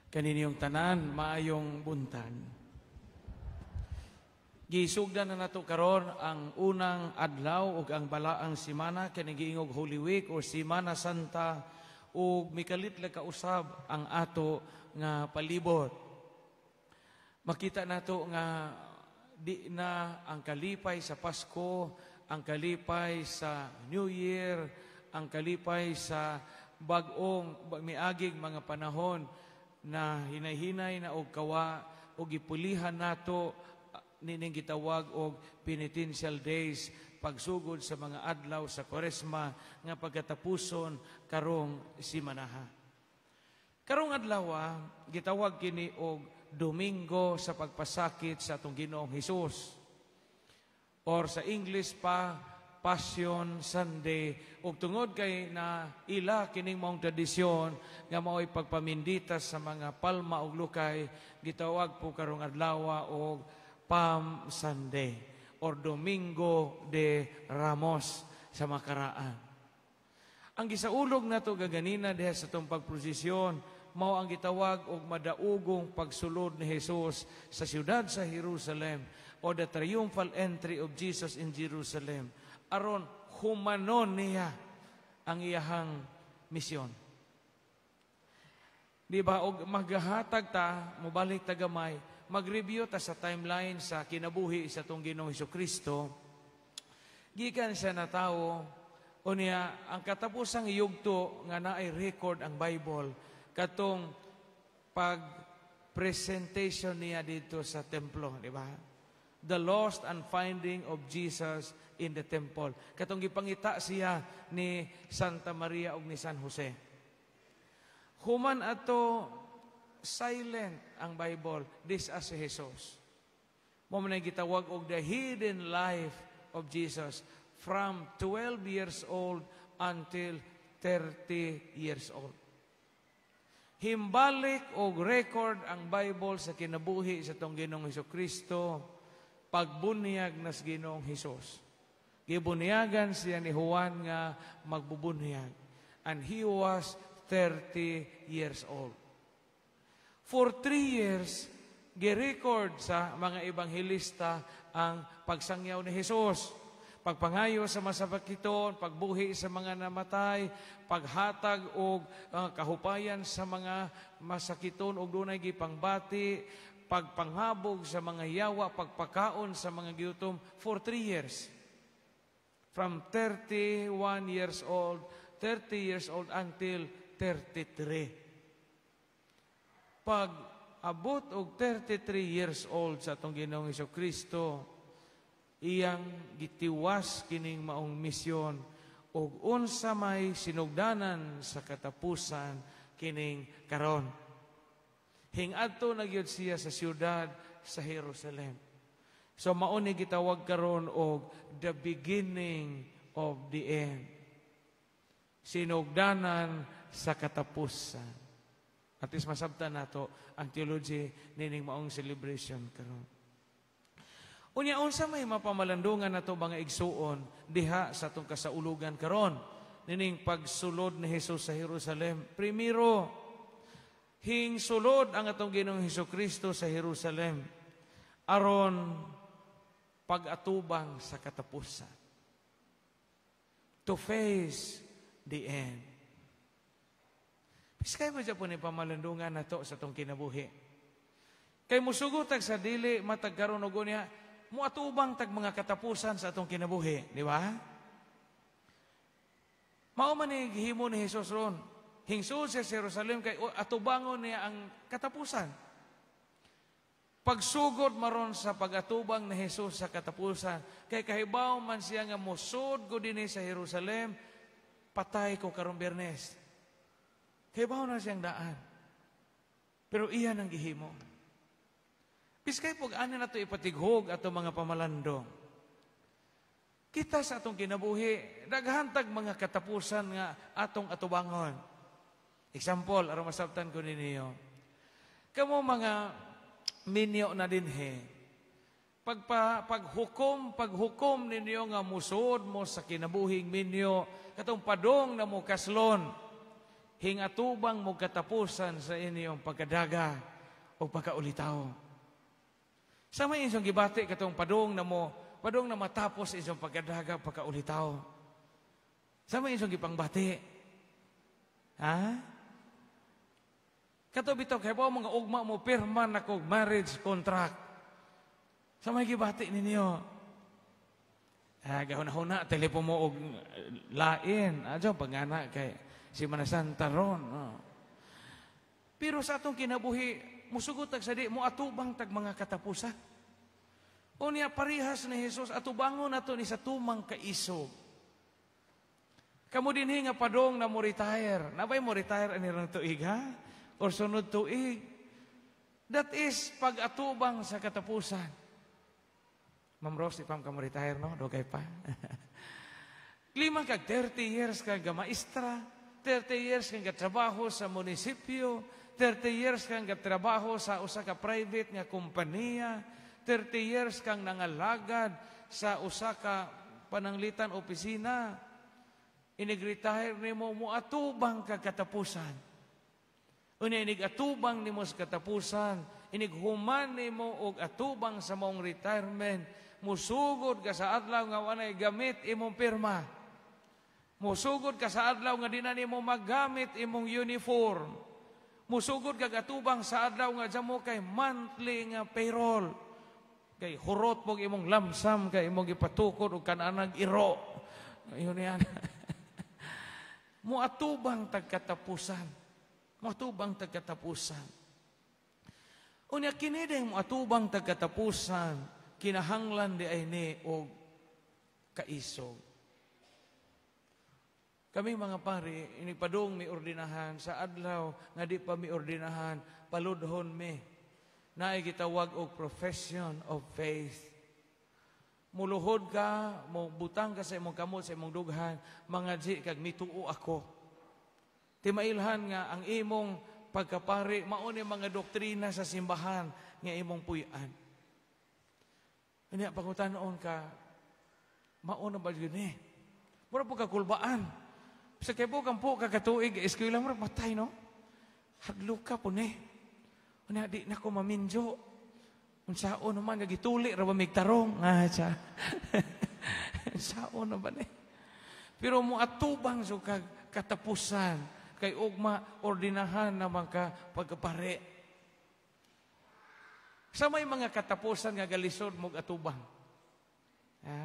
Kaninyong tanan, maayong buntag. Gisugdan na nato karon ang unang adlaw ug ang balaang simana, kini giingog Holy Week o Simana Santa, ug mikalit lang kausab ang ato nga palibot. Makita nato nga di na ang kalipay sa Pasko, ang kalipay sa New Year, ang kalipay sa bag-ong miaging mga panahon na hinay-hinay na og kawa og gipulihan nato nining gitawag og penitential days, pagsugod sa mga adlaw sa Kwaresma nga pagkatapuson karong simanaha. Karong adlaw, gitawag kini og Domingo sa pagpasakit sa atong Ginoong Hesus. Or sa English pa, Passion Sunday. Ug tungod kay na ila kining maong tradisyon nga mao'y pagpaminditas sa mga palma ug lukay, gitawag po karong adlaw og Palm Sunday or Domingo de Ramos sa makaraan. Ang gisaulog nato gaganina diha sa atong pagprosesyon mao ang gitawag og madaugong pagsulod ni Jesus sa siyudad sa Jerusalem o the triumphal entry of Jesus in Jerusalem aron humanon niya ang iyahang misyon. Di ba, og maghahatag ta, mobalik ta gamay, mag-review ta sa timeline sa kinabuhi sa atong Ginoong Kristo. Gikan siya na tao, unya ang katapusang yugto nga naay record ang Bible, katong pag presentation niya dito sa templo, di ba? The lost and finding of Jesus in the temple. Katong gipangita siya ni Santa Maria ug ni San Jose. Human ato, silent ang Bible this as si Jesus. Mao man gitawag og the hidden life of Jesus from 12 years old until 30 years old. Himbalik og record ang Bible sa kinabuhi sa atong Ginoong Hesus Kristo pagbunyag nas Ginoong Hesus. Gibunyagan siya ni Juan nga magbubunyag. And he was 30 years old. For 3 years, gi-record sa mga ebanghelista ang pagsangyaw ni Jesus. Pagpangayo sa masakiton, pagbuhi sa mga namatay, paghatag og kahupayan sa mga masakiton og dunay gipangbati, pagpanghabog sa mga yawa, pagpakaon sa mga giutom for 3 years. From 31 years old, 30 years old until 33. Pag abot og 33 years old sa atong Ginoong Kristo, iyang gitiwas kining maong misyon ug unsa may sinugdanan sa katapusan kining karon. Hingadto na gyud siya sa siyudad sa Jerusalem. So mao ni gitawag karon og the beginning of the end. Sinugdanan sa katapusan. At least masabtan nato ang theology nining maong celebration karon. Unya, unsa may mapamalandungan nato, mga igsuon, diha sa atong kasaulugan karon nining pagsulod ni Jesus sa Jerusalem? Primero, hingsulod ang atong Ginoong Hesus Kristo sa Jerusalem aron pag-atubang sa katapusan. To face the end. Biskay mo po ni pamalandungan nato sa atong kinabuhi. Kay musugot tag sa dili matag karon og unya, muatubang tag mga katapusan sa atong kinabuhi, di ba? Mao man ni gihimo ni Jesus ron. Hingsud siya sa Jerusalem kay atubangon niya ang katapusan. Pagsugod maron sa pagatubang ni Jesus sa katapusan, kay kahibaw man siya nga musod ko dinhi sa Jerusalem, patay ko karong Biyernes. Kahibaw na siyang daan. Pero iyan ang gihimo. Biskay pag ani nato ipatighog ato mga pamalandong. Kita sa atong kinabuhi, daghan tag mga katapusan nga atong atubangon. Example, aron masabtan ko ninyo. Kamo mga minyo na dinhi, paghukom ninyo nga musod mo sa kinabuhing minyo, katong padong na mo kaslon. Hingatubang mo katapusan sa inyong pagkadaga o pagkaulitaw. Sa may inyong gibati katong padung na mo, padung na matapos inyong pagkadaga, pagkaulitaw. Sa may inyong gipangbati. Ha? Kato bitaw kay ba mga ugma mo pirma na kog marriage contract. Sa may gibati ninyo. Ah, gahuna-huna telepono mo og lain. Adyo pangana kay si Santa ron. No? Pero sa atong kinabuhi, musugot tag sa di mo atubang tag mga katapusan. Unya parihas ni Jesus atubangon nato ni sa tumang kaisog. Kamo dinhi nga padong na mo retire. Nabay mo retire ani rong tuig, ha? Or sunod tuig. That is pag-atubang sa katapusan. Ma'am Rose, di pa ka mo retire, no? Dugay pa. Lima kag 30 years kag maestra, 30 years kang trabaho sa munisipyo, 30 years kang trabaho sa usa ka private nga kompanya, 30 years kang nangalagad sa usa ka pananglitan opisina. Inig-retire nimo, moatubang ka katapusan. Unya inig atubang nimo sa katapusan, inig human nimo og atubang sa maong retirement, musugod ka sa adlaw nga walay gamit imong pirma. Musugod ka sa adlaw nga di na nimo magamit imong uniform. Musugod ka atubang sa adlaw nga dyan mo kay monthly nga payroll. Kay hurot mo imong lamsam kay imong gipatukod og kananag iro. Ayun yan. Muatubang tagkatapusan. Muatubang tagkatapusan. Unya kini ding muatubang tagkatapusan, kinahanglan di ay ni og kaisog. Kami mga pari, inipadung mi ordinahan sa adlaw nga di pa mi ordinahan, paludhon mi. Naay gitawag og profession of faith. Muluhod ka, mo butang ka sa imong kamot sa imong dughan, mga ji kag mituo ako. Timailhan nga ang imong pagkapari mao ni mga doktrina sa simbahan nga imong puy-an. Unya pangutanon ka, mao na ba yun eh? Mura po kakulbaan. Sa kay po kang po kakatuig, eskwela mo matay, no? Hadlo ka po ni. Unya di na ko maminjo. Unsaon naman nga gituli ra ba mig tarong? Ah, siya. Unsaon na ba ni? Pero mo atubang so kag katapusan kay ugma ordinahan naman ka pagkapare. Sa may mga katapusan nga galisod mog atubang. Ha?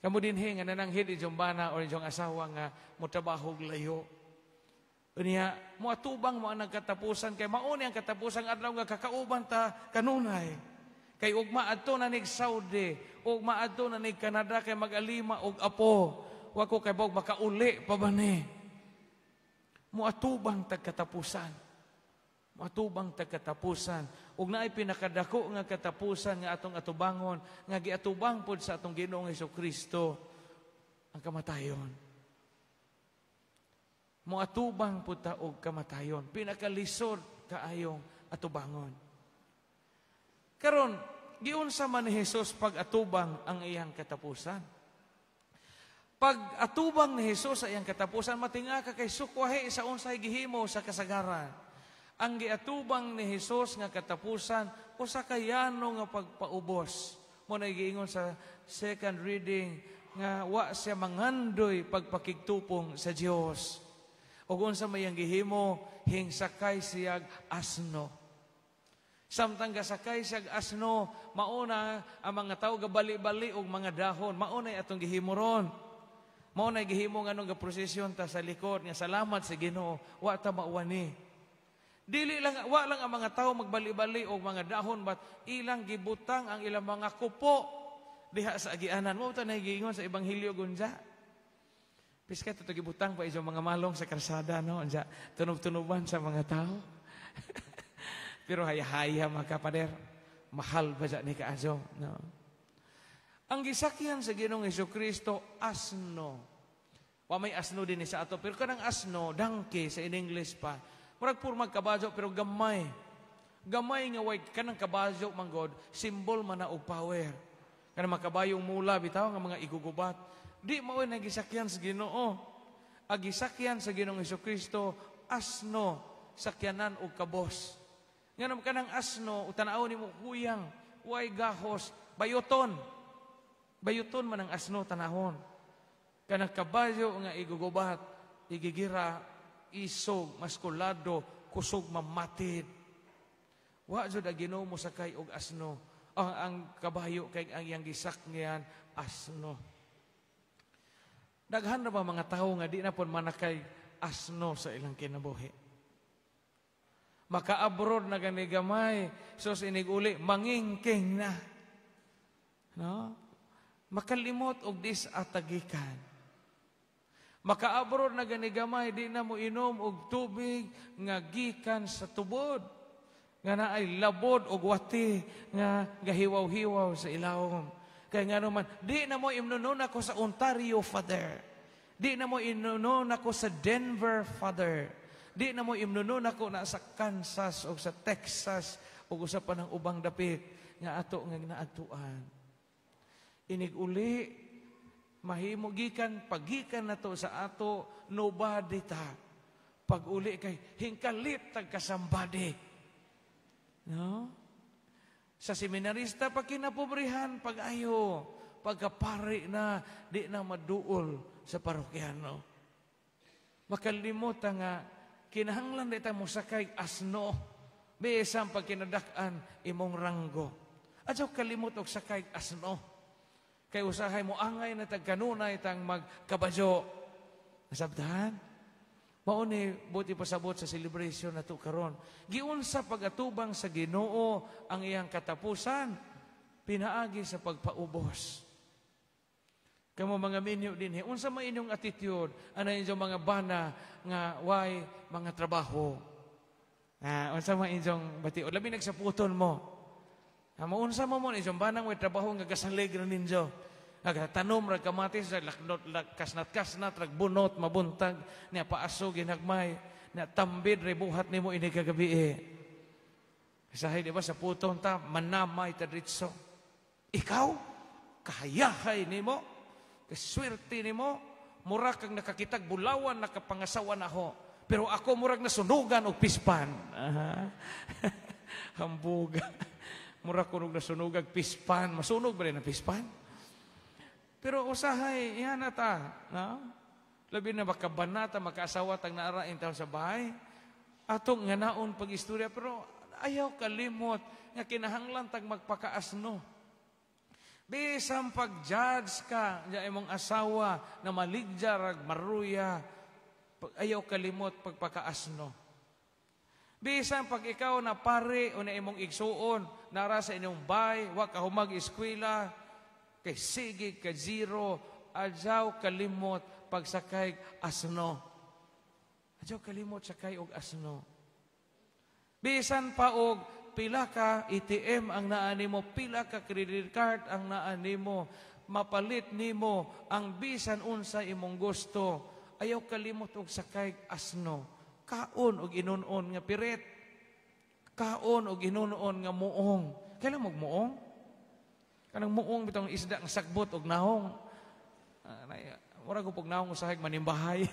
Kamo dinhi nga nananghid inyong bana o inyong asawa nga motrabaho layo. Unya, moatubang mo ang katapusan kay mao ni ang katapusan adlaw nga kakauban ta kanunay. Kay ugma adto na nig Saudi, ugma adto na nig Canada kay mag-alima og apo. Wa ko kay bog makauli pa ba ni. Moatubang tag katapusan. Moatubang tag katapusan. Ug naay pinakadako nga katapusan nga atong atubangon, nga giatubang pod sa atong Ginoong Hesukristo, ang kamatayon. Moatubang pud ta og kamatayon. Pinakalisod kaayong atubangon. Karon, giunsa man ni Jesus pag-atubang ang iyang katapusan? Pag-atubang ni Jesus sa iyang katapusan, matinga ka kay sukwahi sa unsay gihimo sa kasagaran. Ang giatubang ni Jesus nga katapusan, usa ka yano nga pagpaubos. Mo na giingon sa second reading nga wa siya mangandoy pagpakigtupong sa Dios. Ug unsa may ang gihimo, hingsakay siyag asno. Samtang gasakay siyag asno, mauna ang mga tawo gabali-bali og mga dahon, mauna atong gihimo ron. Mao na gihimo nga nung gaprosesyon ta sa likod nga salamat sa Ginoo, wa ta mauwani. Dili lang wa lang ang mga tawo magbali-bali og mga dahon, but ilang gibutang ang ilang mga kupo diha sa agianan. Mao ta nagiingon sa ebanghelyo gunja. Piska to gibutang pa iso mga malong sa karsada, no, unja tunob-tunoban sa mga tao. Pero haya-haya mga kapader, mahal ba ni kaayo, no? Ang gisakyan sa Ginoong Hesukristo asno. Wa may asno din sa ato, pero kanang asno, donkey sa in English pa. Murag purmag kabayo pero gamay. Gamay nga way kanang kabayo manggod, simbol man na og power. Kanang makabayong mula bitaw nga mga igugubat. Di mao na gisakyan sa Ginoo. Ang gisakyan sa Ginoong Kristo asno, sakyanan og kabos. Nganong kanang asno, tanaw nimo huyang, way gahos, bayuton. Bayuton man ang asno tanahon. Kanang kabayo nga igugubat, igigira, isog, maskulado, kusog mamatid. Wa jud ang Ginoo mo sakay og asno. Ang kabayo kay ang iyang gisakyan asno. Daghan na ba mga tawo nga di na pud manakay asno sa ilang kinabuhi? Maka-abroad na gani gamay, sos inig uli, mangingking na. No? Makalimot og disatagikan. Maka-abroad na gani gamay, di na mo inom og tubig nga gikan sa tubod. Nga naay labod og wati nga gahiwaw-hiwaw sa ilawom. Kaya nga naman, di na mo imnonon ako sa Ontario, Father. Di na mo imnonon ako sa Denver, Father. Di na mo imnonon ako na sa Kansas o sa Texas o usa pa ng ubang dapit nga ato nga naadtuan. Inig uli, mahimo gikan, pagikan na to sa ato, nobody ta. Pag uli kay, hingkalit tag kasambadi. No? Sa seminarista, pag kinapobrihan, pag-ayo, pagkapari na, di na maduol sa parokyano. Makalimutan nga, kinahanglan di ta mosakay asno. Bisan pag kinadak-an imong ranggo. Adyaw kalimot og sakay asno. Kay usahay mo angay na tag kanunay tang magkabayo. Nasabtahan? Mao ni buti pasabot sa celebration nato karon. Giunsa pag-atubang sa Ginoo ang iyang katapusan, pinaagi sa pagpaubos. Kamo mga minyo dinhi, unsa man inyong attitude ana inyong mga bana nga way mga trabaho? Unsa man inyong bation? Labi nagsaputon mo. Maunsa mo mo inyong banang way trabaho nga gasalig ra ninyo. Nagtanom ra kamatis, laknot, kasnat-kasnat, ragbunot, mabuntag, niya paaso, ginagmay, niya tambid, rebuhat nimo ini kagabi eh. Sahay, di ba, sa puton ta, manamay ta dritso. Ikaw, kahayahay nimo, kaswerte nimo, mura kang nakakitag bulawan, nakapangasawa na ho. Pero ako murag nasunugan og pispan. Aha. Hambuga. Mura kunog nasunugag pispan. Masunog ba rin ang pispan? Pero usahay, iyan na ta. No? Labi na makabanata, makaasawa tang naarain taon sa bahay. Atong nga naon pag-istorya, pero ayaw kalimot nga kinahanglan tag magpakaasno. Bisan pag-judge ka, nga imong asawa na maligya, rag maruya, ayaw kalimot pagpakaasno. Bisan pag ikaw na pare o na imong igsuon, nara sa inyong bay, wa ka humag eskwela, kay sige ka zero, adyaw kalimot pagsakay asno. Adyaw kalimot sakay og asno. Bisan pa og pila ka ATM ang naa nimo, pila ka credit card ang naa nimo, mapalit nimo ang bisan unsa imong gusto, ayaw kalimot og sakay asno. Kaon og inunon nga pirit. Kaon og inunon nga muong. Kailan magmuong? Kanang muong bitong isda nga sagbot og nahong. Murag og naong usahay manimbahay.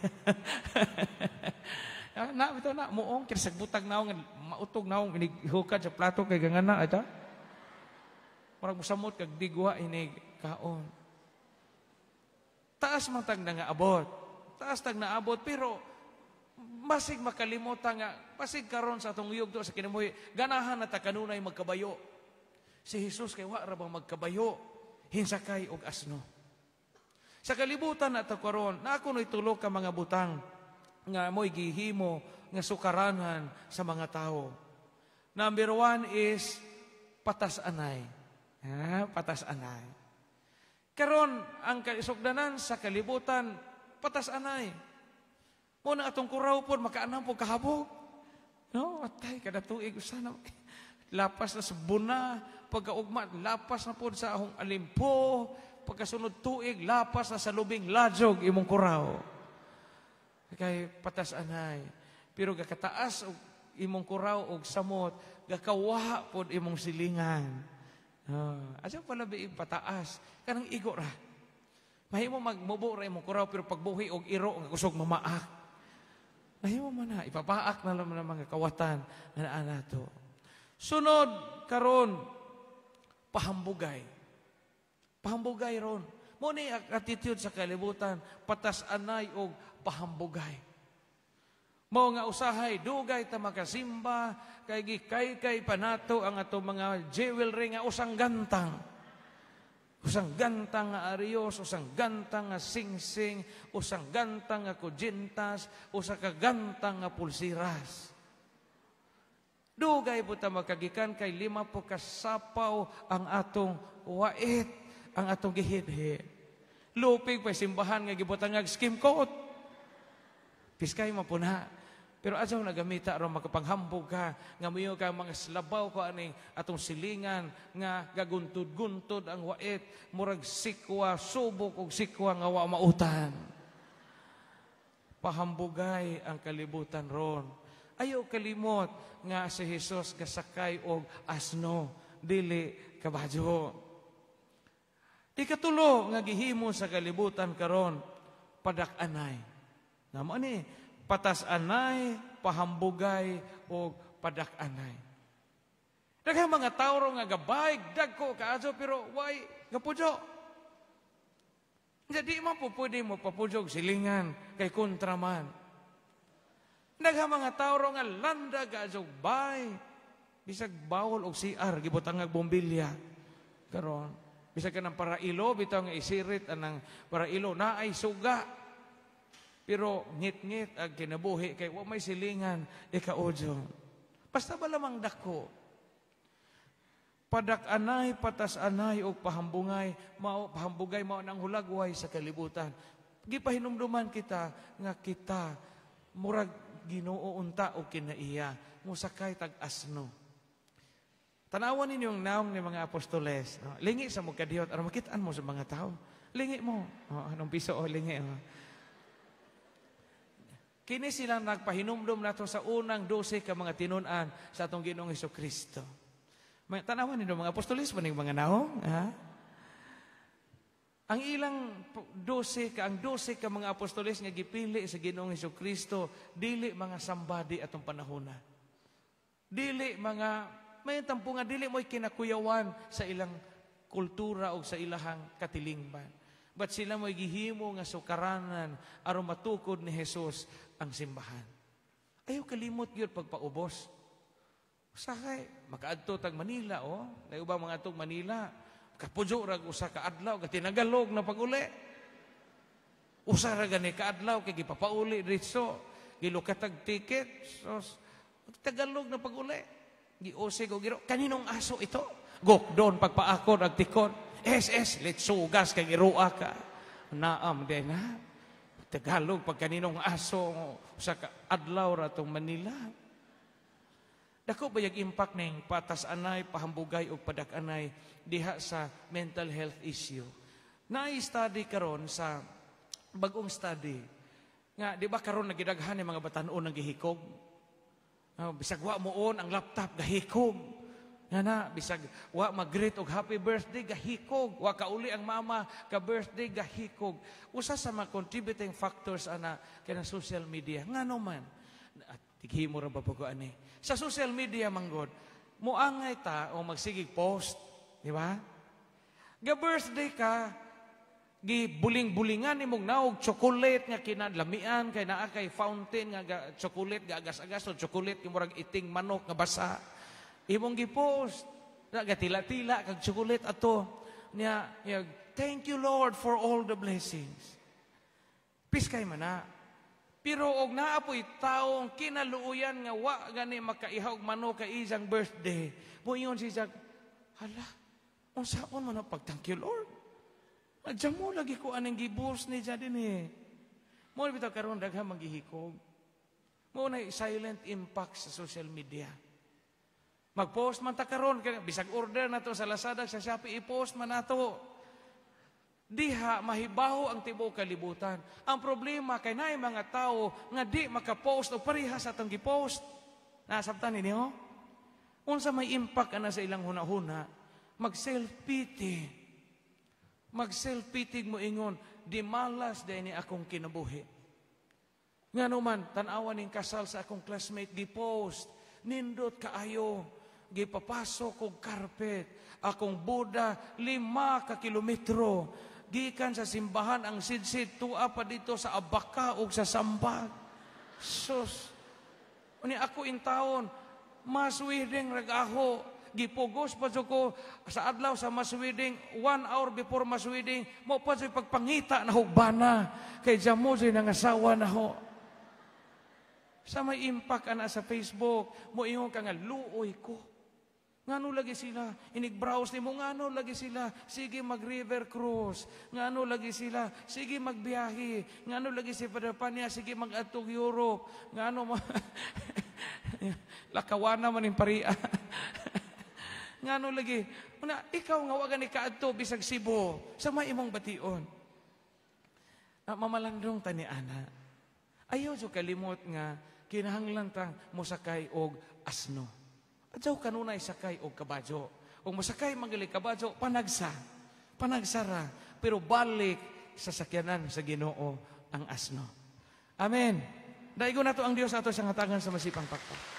Na bitaw na muong kay sagbutag naong mautog naong inig hukad sa plato kay gangana ita. Murag mosamot kag digwa inig kaon. Taas man tag nangaabot. Taas tag naabot pero masig makalimutan nga basig karon sa atong yugto sa kinabuhi ganahan na ta kanunay magkabayo. Si Jesus kay wa ra bang magkabayo hinsakay og asno. Sa kalibutan na to karon, na ako no'y tulo ka mga butang nga mo'y gihimo nga sukaranan sa mga tao. Number one is patas anay. Ha? Patas anay. Karon ang kaisugdanan sa kalibutan, patas anay. Muna atong kuraw pod makaanam po kahabog. No, atay kada tuig usa na lapas na sa buna, pagkaugma lapas na pod sa ahong alimpo, pagkasunod tuig lapas na sa lubing lajog imong kuraw. Kay patas anay. Pero gakataas og imong kuraw og samot, gakawaha pod imong silingan. Asa pala ba pataas? Kanang igo ra. Mahimo magmubo ra imong kuraw, pero pagbuhi og iro nga kusog mamaak. Mahimo man na ipapaak na lang ng mga kawatan nga naa nato. Sunod karon, pahambugay. Pahambugay ron. Mo ni ang attitude sa kalibutan, patas-anay og pahambugay. Mao nga usahay dugay ta makasimba kay gikaykay pa nato ang ato mga jewelry nga usang gantang. Usang gantang nga arios, usang gantang nga singsing, usang gantang nga kujintas, usa ka gantang nga pulsiras. Dugay po ta makagikan kay 5 po kasapaw ang atong wait, ang atong gihidhi. Lupig pa simbahan nga gibutangag skim coat. Piskay mo po na. Pero adyaw nagamita aron makapanghambog ka, nga muyo ka mga slabaw ko aning atong silingan, nga gaguntod-guntod ang wait, murag sikwa, subok og sikwa nga wa mautan. Pahambugay ang kalibutan ron. Ayaw kalimot nga si Jesus gasakay og asno, dili kabayo. Ikatulo nga gihimo sa kalibutan karon, padak-anay. Namo ani, patas-anay, pahambugay o padak-anay. Daghang mga tawo nga gabay, dagko kaayo, pero way gapudyo. Jadi man po pwede mo papudyog silingan kay kontra man. Daghang mga tawo nga landa kaayo bay, bisag bawol og CR gibutangag bombilya karon. Bisag kanang parailo bitaw nga isirit anang parailo naay suga. Pero ngit-ngit ang kinabuhi kay wa may silingan ikaudyo. Basta ba lamang dako. Padak-anay, patas-anay og pahambungay, mao pahambugay mao nang hulagway sa kalibutan. Gipahinumduman kita nga kita murag Ginoo unta og kinaiya, mosakay tag asno. Tanawan ninyo ang naong ni mga apostoles. No? Lingi sa mo kadiyot aron makitaan mo sa mga tao. Lingi mo. Oh, anong piso o lingi. Oh. Kini silang nagpahinumdum nato sa unang 12 ka mga tinun-an sa atong Ginoong Hesukristo. Tanawan ninyo mga apostoles ba ning mga naong? Ha? Ang ilang 12 ka, ang 12 ka mga apostoles nga gipili sa Ginoong Hesukristo, dili mga sambadi atong panahona. Dili mga may tampo nga dili mo'y kinakuyawan sa ilang kultura o sa ilahang katilingban. But sila mo'y gihimo nga sukaranan aron matukod ni Jesus ang simbahan. Ayaw kalimot gyud pagpaubos. Usahay makaadto tag Manila, oh. Layo ba mga atong Manila? Kapudyo rag usa ka adlaw ka tinagalog na pag-uli. Usa ra gani ka adlaw kay gipapauli diretso, gilukatag ticket. So, Tagalog na pag-uli. Giusig og giro, kaninong aso ito? Gokdon pagpaakod ag tikon. SS litsugas kay giroa ka. Naam din ha. Tagalog pag kaninong aso usa ka adlaw ra tong Manila. Dako ba yung impact ning patas-anay, pahambugay og padak-anay diha sa mental health issue? Na-study karon sa bagong study nga di ba karon nagidaghan ni mga batan-on nang gihikog? Oh, bisag wa moon ang laptop gahikog. Nga na, bisag wa mag-greet og happy birthday gahikog, wa kauli ang mama ka birthday gahikog. Usa sa mga contributing factors ana kanang social media. Ngano man? At tighimo ra ba po ko ani? Sa social media manggod, moangay ta o magsigig post, di ba? Ga birthday ka, gibuling-bulingan nimong naog chocolate nga kinalamian kay naa kay fountain nga ga, chocolate gaagas-agas o chocolate kay murag iting manok nga basa. Imong gipost, gatila-tila kag chocolate ato niya, thank you Lord for all the blessings. Piskay man na. Pero og naa po'y taong kinaluoyan nga wa gani makaihaw og manok kay isang birthday. Moingon siya, hala, unsaon man ang pag thank you Lord? Adya mo lagi ko aning gibus ni siya din eh. Mo bitaw karon daghan manggihikog. Mo na silent impact sa social media. Mag-post man ta karon bisag order nato sa Lazada, sa Shopee, i-post man nato. Diha mahibaho ang tibuok kalibutan. Ang problema kay naay mga tawo nga di maka-post o pareha sa atong gi-post. Nasabtan ninyo? Unsa may impact ana sa ilang hunahuna? Mag self-pity. Mag-self-pity mo ingon, "Di malas diay ni akong kinabuhi. Ngano man, tan-awa ning kasal sa akong classmate, gi-post, nindot kaayo, gipapasok og carpet, akong boda, 5 ka kilometro, gikan sa simbahan ang sidsid, tua pa dito sa Abaka ug sa Sambag. Sus, uni ako intawon, mass wedding ragaho, gipugos pa jud ko sa adlaw sa mass wedding, 1 hour before mass wedding, mo pa jud pagpangita na hugbana, kay jamo jud nangasawa na ho." Sa may impact ana sa Facebook, mo ingon ka nga, "Luoy ko. Ngano lagi sila, inig-browse nimo, ngano lagi sila, sige mag-river cruise, ngano lagi sila, sige magbiyahe, ngano lagi si Father Panya, sige mag-adtog Europe, ngano mo, lakawana man yung paria. Ngano lagi, una, ikaw nga wa gani kaadto bisag Cebu, sa may imong bation." Ah, mamalandong tani ana. Ayaw so kalimot nga kinahanglan ta mosakay og asno. Adyaw kanunay sakay og kabayo. Og mosakay magali kabayo, panagsa. Panagsara. Pero balik sa sakyanan sa Ginoo ang asno. Amen. Daigo nato ang Dios ato siyang hatagan sa masipang pakpak.